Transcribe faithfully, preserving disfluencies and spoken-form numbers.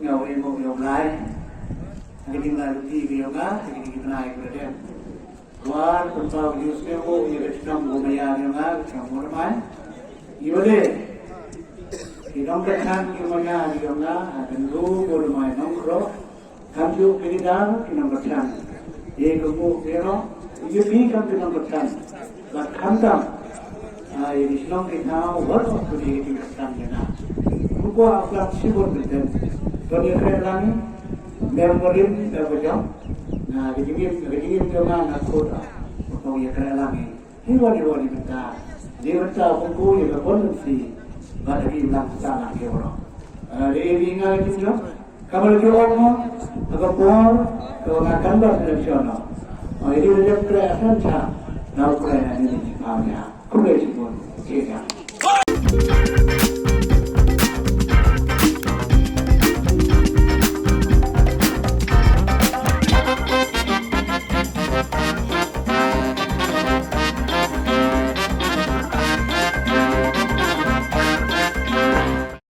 Nga ong ïa u Blai ha kine ki bnai ruh ki ïong nga ha kine ki bnai ki la dep. War pynpaw ïa u sngewbha ïa ka chnong Umaya ïong nga ka chnong Umaya. Ïa u de ki nongkyrchan ki Umaya ïong nga ha Kynru Umaya Nongkrok. Kam ju ki dar ki nongkyrchan ïa ka bu ki ro ïa ki kam ki nongkyrchan. Bad khamtam ïa ki shnong ki thaw wat ot ki ki kyrchan ïa nga. Ku kwah plang shibun bynta ban ïa kren lang. Mem Warim, Mem Wajong. Na ka jingim, ka jingim ka ma na kota. Kong ïa kren lang. Hi wan hi wan hi bynta. Di bynta kong ku ïa ka konvensi. Ba da ki lang sa na ki ro. Di ïa nga ka jingjop. Ka ba da ki ong ha ka por ka ba nga kan ba selection. Ïa di da kren asan cha. Na kren ani ni pa nya. Khublei shibun. Cheers.